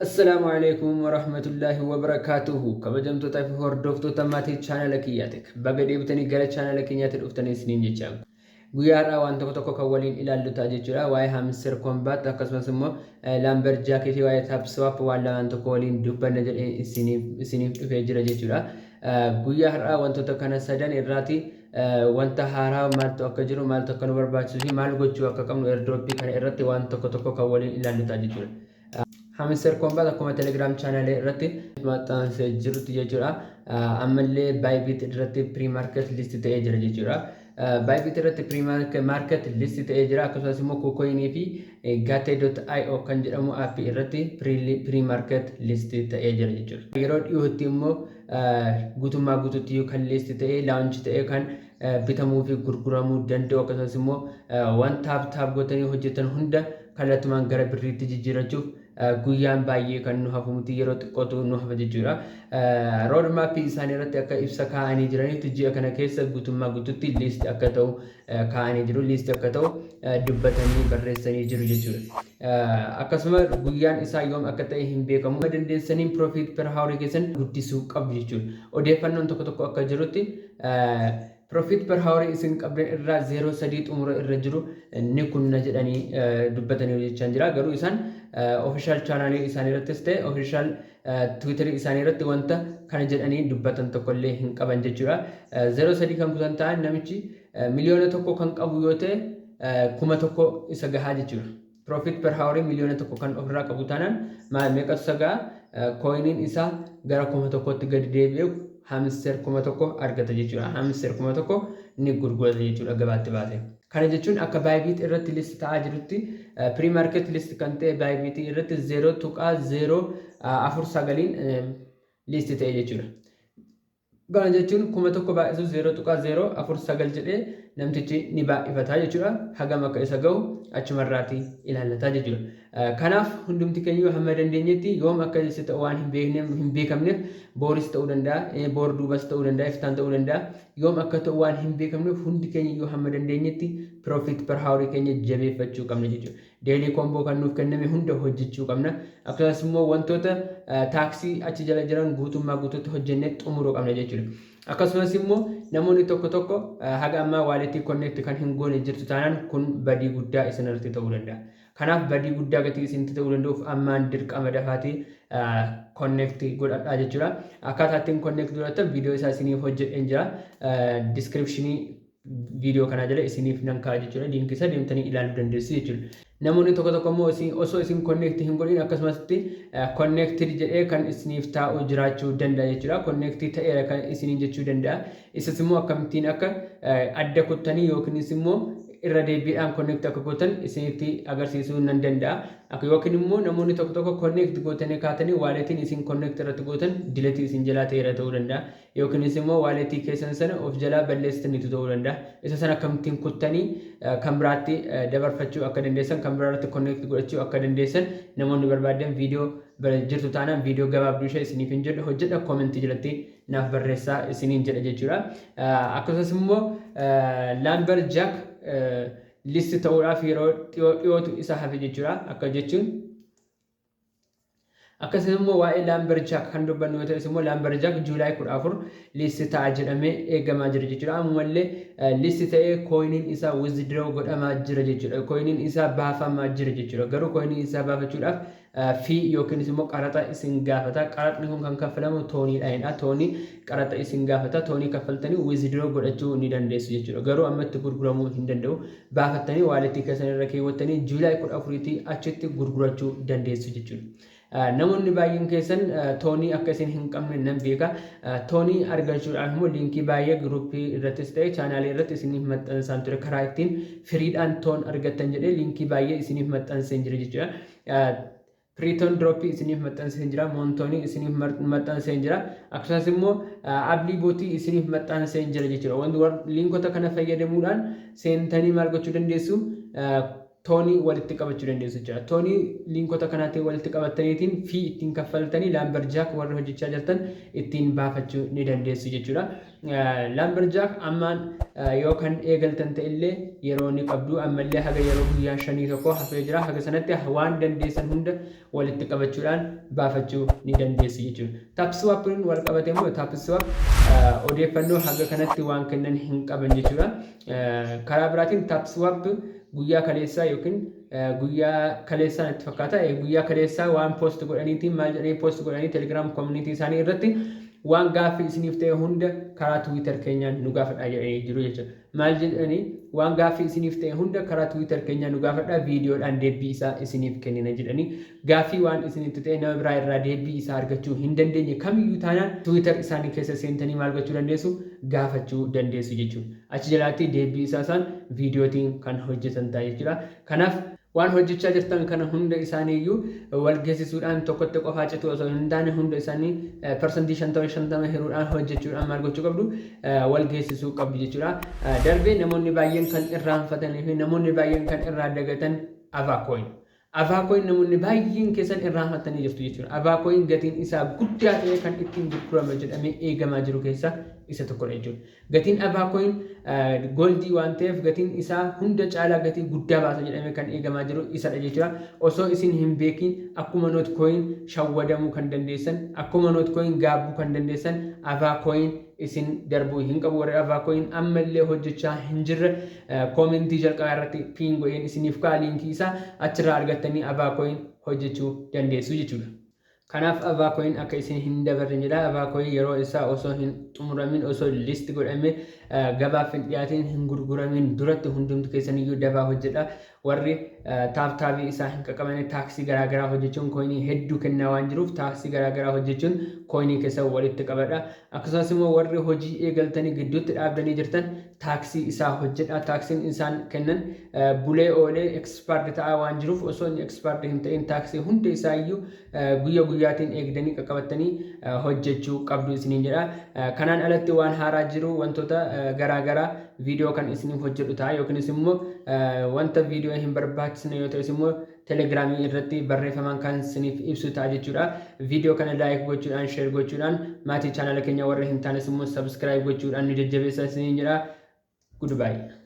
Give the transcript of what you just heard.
Assalaamu alaikum warahmatullaahi wabarakaatuhu. Kabajamtootaa fi hordoftoota maatii chaanala kiyyaati, baga deebitanii gara chaanala keenyaatti dhuftanii isiniin jecha. Guyyaa har'aa waan tokko tokko kan waliin ilaallu ta'a jechuudha. Waa'ee Hamster Kombat, akkasumas immoo Lumberjack fi waa'ee TapSwap waan lamaan tokko waliin dubbanna jedhee isiniif dhufee jira jechuudha. Guyyaa har'aa wantoota kana sadan irraati wanta haaraa maaltu akka jiru, maaltu akka nu barbaachisuu fi maal gochuu akka qabnu airdroppii kana irratti waan tokko tokko kan waliin ilaallu ta'a jechuudha. Hamster Kombat akkuma Telegram channel irratti maxxansee jirutti jechuudha. Ammallee Bybit irratti pre-market list ta'ee jira jechuudha. Bybit irratti pre-market list ta'ee jira. Akkasumas immoo KuCoin fi Gate.io kan jedhamu aappii irratti pre-market list ta'ee jira jechuudha. Yeroo dhiyootti immoo guutummaa guutuutti kan list ta'ee, launch ta'ee, kan bitamuu fi gurguramuu danda'u, akkasumas immoo waan tap tap gootanii hojjetan hunda kallattumaan gara birriitti jijjiirachuuf guyyaan baay'ee kan nu hafu miti, yeroo xiqqootu nu hafa jechuudha. Road mapii isaanii irratti akka ibsa kaa'anii jiranitti, ji'a kana keessa guutummaa guutuutti list akka ta'u kaa'anii jiru. List akka ta'u dubbatanii barreessanii jiru jechuudha. Akkasuma guyyaan isaa yoom akka ta'e hin beekamu. Dandeessanii profit per hour keessan guddisuu qabdu jechuudha. Odeeffannoon tokko tokko akka jirutti, profit per hour isin qabdan irraa 03 xumura irra jiru ni kunna jedhanii dubbatanii jechaa jira. Garuu isaan official channelii isaanii irrattis ta'e official Twitterii isaanii irratti wanta kana jedhanii dubbatan tokkollee hin qaban jechuudha. 03 kan kutan ta'an, namichi 1,000,000 kan qabu yoo ta'e, 1,000 isa gahaa jechuudha. Profit per hour 1,000,000 kan ofirraa qabu taanaan, meeqatu isa gahaa? Coiniin isaa gara 1,000tti gadi deebi'ee Hamster 1,000 argata jechuudha. Hamster 1,000 ni gurgurata jechuudha gabaatti baasee. Kana jechuun akka Bybit irratti list ta'aa jirutti, pre-market list kan ta'e Bybit irratti 0.049n list ta'e jechuudha. Kana jechuun 1,000 baay'isu 0.049 jedhee namtichi ni baay'ifataa jechuudha. Hagam akka isa gahu achumarraatii ilaallataa jechuudha. Kanaaf hundumti keenya hamma dandeenyetti, yoom akka list ta'u waan hin beekamneef, booris ta'uu danda'a, boor duubas ta'uu danda'a, iftaan ta'uu danda'a. Yoom akka ta'u waan hin beekamneef, hundi keenya iyyuu hamma dandeenyetti profit per hour keenya jabeeffachuu qabna jechuudha. Daily combo kan nuuf kenname hunda hojjechuu qabna. Akkasumas immoo wantoota taskii achi jala jiran guutummaa guutuutti hojjennee xumuruu qabna jechuudha. Akkasumas immoo namoonni tokko tokko haga ammaa walletii connect kan hin goone jirtu taanaan, kun badii guddaa isinirratti ta'uu danda'a. Kanaaf badii guddaa gatii isinitti ta'uu danda'uuf, ammaan dirqama dafaatii connect godhadhaa jechuudha. Akkaataa ittiin connect godhatan viidiyoo isaa isiniif hojjedheen jira. Descriptionii viidiyoo kanaa jala isiniif nan kaa'a jechuudha. Linkii isaa deemtanii ilaaluu dandeessu jechuudha. Namoonni tokko tokko immoo osoo isin connect hin godhin akkasumatti connected jedhee kan isiniif taa'u jiraachuu danda'a jechuudha. Connect ta'eera kan isiniin jechuu danda'a. Isas immoo akkamittiin akka adda kuttanii yookiinis immoo irra deebiidhaan connect akka gootan isinitti agarsiisuu nan danda'a. Akka yookiin immoo namoonni tokko tokko connect gootanii kaatanii walletiin isin connect irratti gootan delete isin jalaa ta'eera ta'uu danda'a. Yookiinis immoo walletii keessan sana of jalaa balleessitaniitu ta'uu danda'a. Isa sana akkamittiin kuttanii kan biraatti dabarfachuu akka dandeessan, kan biraatti connect godhachuu akka dandeessan namoonni barbaadan, viidiyoo jirtu taanaan viidiyoo gabaabduu ishee isiniif hin jedhu hojjedha, commentii jalatti naaf barreessaa isiniin jedha jechuudha. Akkasumas immoo Lumberjack list ta'uudhaaf yeroo dhiyootu isa hafe jechuudha. Akka jechuun akkasumas immoo waa'ee Lumberjack kan dubbannu yoo ta'es immoo, Lumberjack July 14 list ta'a jedhamee eegamaa jira jechuudha. Ammallee list ta'ee coiniin isaa withdraw godhamaa jira jechuudha. Coiniin isaa baafamaa jira jechuudha. Garuu coinii isaa baafachuudhaaf fee yookiinis immoo qaraxa isin gaafata. Qaraxni kun kan kaffalamu TONiidhaanidha. TONii qaraxa isin gaafata. TONii kaffaltanii withdraw godhachuu ni dandeessu jechuudha. Garuu ammatti gurguramuu hin danda'u. Baafattanii walletii keessan irra keewwattanii July 14tti achitti gurgurachuu dandeessu jechuudha. Namoonni baay'een keessan TONii akka isin hin qabne nan beeka. TONii argachuudhaaf immoo linkii baay'ee groupii irrattis ta'e channelii irratti isiniif maxxansaan ture. Karaa ittiin freedhaan TON argattan jedhee linkii baay'ee isiniif maxxanseen jira jechuudha. Free TON dropii isiniif maxxanseen jira. MoonTONii isiniif maxxanseen jira. Akkasumas immoo Ablii botii isiniif maxxanseen jira jechuudha. Wanti linkota kana fayyadamuudhaan seentanii maal gochuu dandeessu? TONii walitti qabachuu dandeessu jechuudha. TONii linkota kanaatiin walitti qabattaniitiin fee ittiin kaffaltanii Lumberjack warri hojjechaa jirtan ittiin baafachuu ni dandeessu jechuudha. Lumberjack ammaan yoo kan eegaltan ta'ellee yeroo ni qabdu. Ammallee haga yeroo guyyaa 5 tokko hafee jira. Haga sanatti waan dandeessan hunda walitti qabachuudhaan baafachuu ni dandeessu jechuudha. TapSwapiin wal qabate immoo, TapSwap odeeffannoo haga kanatti waan kennan hin qaban jechuudha. Karaa biraatiin TapSwap guyyaa kaleessaa yookiin guyyaa kaleessaa natti fakkaata. Guyyaa kaleessaa waan post godhaniitiin, maal jedhanii post godhanii, Telegram community isaanii irratti waan gaaffii isiniif ta'e hunda karaa Twitter keenyaan nu gaafadhaa jedhanii jiru jechuudha. Maal jedhanii? Waan gaaffii isiniif ta'e hunda karaa Twitter keenyaan nu gaafadhaa, viidiyoodhaan deebii isaa isiniif kennina jedhanii, gaaffii waan isinitti ta'e nama biraa irraa deebii isaa argachuu hin dandeenye kamiyyuu taanaan Twitter isaanii keessa seentanii maal gochuu dandeessu? Gaafachuu dandeessu jechuudha. Achi jalaatti deebii isaa isaan viidiyootiin kan hojjetan ta'a jechuudha. Kanaaf waan hojjechaa jirtan kana hunda isaaniiyyuu wal geessisuudhaan, tokkotti qofaa citu osoo hin taane, hunda isaanii 50% 50 hiruudhaan hojjechuudhaan maal gochuu qabdu? Wal geessisuu qabdu jechuudha. Darbee namoonni baay'een kan irraanfatanii fi namoonni baay'een kan irraa dagatan Avacoin. Avacoin namoonni baay'een keessan irraanfatanii jirtu jechuudha. Avacoin gatiin isaa guddaa ta'e kan ittiin gurgurama jedhamee eegamaa jiru keessaa isa tokkodha jechuudha. Gatiin Avacoin goldii waan ta'eef gatiin isaa hunda caalaa gatii guddaa baasa jedhamee kan eegamaa jiru isadha jechuudha. Osoo isin hin beekin akkuma Notcoin shawwadamuu kan dandeessan, akkuma Notcoin gaabbuu kan dandeessan, Avacoin isin darbuu hin qabu. Warri Avacoin ammallee hojjechaa hin jirre, commentii jalqabaa irratti pin godheen isiniif ka'a linkii isaa, achirraa argattanii Avacoin hojjechuu dandeessu jechuudha. Kanaaf Avacoin akka isin hin dabarre jedha. Avacoin yeroo isaa osoo hin xumuramin, osoo list godhamee gabaaf hin dhiyaatin, hin gurguramin duratti hundumti keessaniyyuu dafaa hojjedha. Warri tap tapii isaa hin qaqqabane taskii garaagaraa hojjechuun coinii hedduu kennaa waan jiruuf, taskii garaagaraa hojjechuun coinii keessa walitti qabadha. Akkasumas immoo warri hojii eegaltanii gidduutti dhaabdanii jirtan taskii isaa hojjedha. Taskiin isaan kennan bulee oolee expired ta'aa waan jiruuf, osoo inni expired hin ta'in taskii hunda isaa iyyuu guyya guyyaatiin eegdanii qaqqabattanii hojjechuu qabdu isiniin jedha. Kanaan alatti waan haaraa jiru wantoota garaagaraa viidiyoo kan isiniif hojjedhu ta'a, yookiinis immoo wanta viidiyoo hin barbaachisne yoo ta'es immoo Telegramii irratti barreeffamaan kan isiniif ibsu ta'a jechuudha. Viidiyoo kana like gochuudhaan, share gochuudhaan, maatii chaanala keenya warra hin taanes immoo subscribe gochuudhaan nu jajjabeessa isiniin jedha. Goodbye.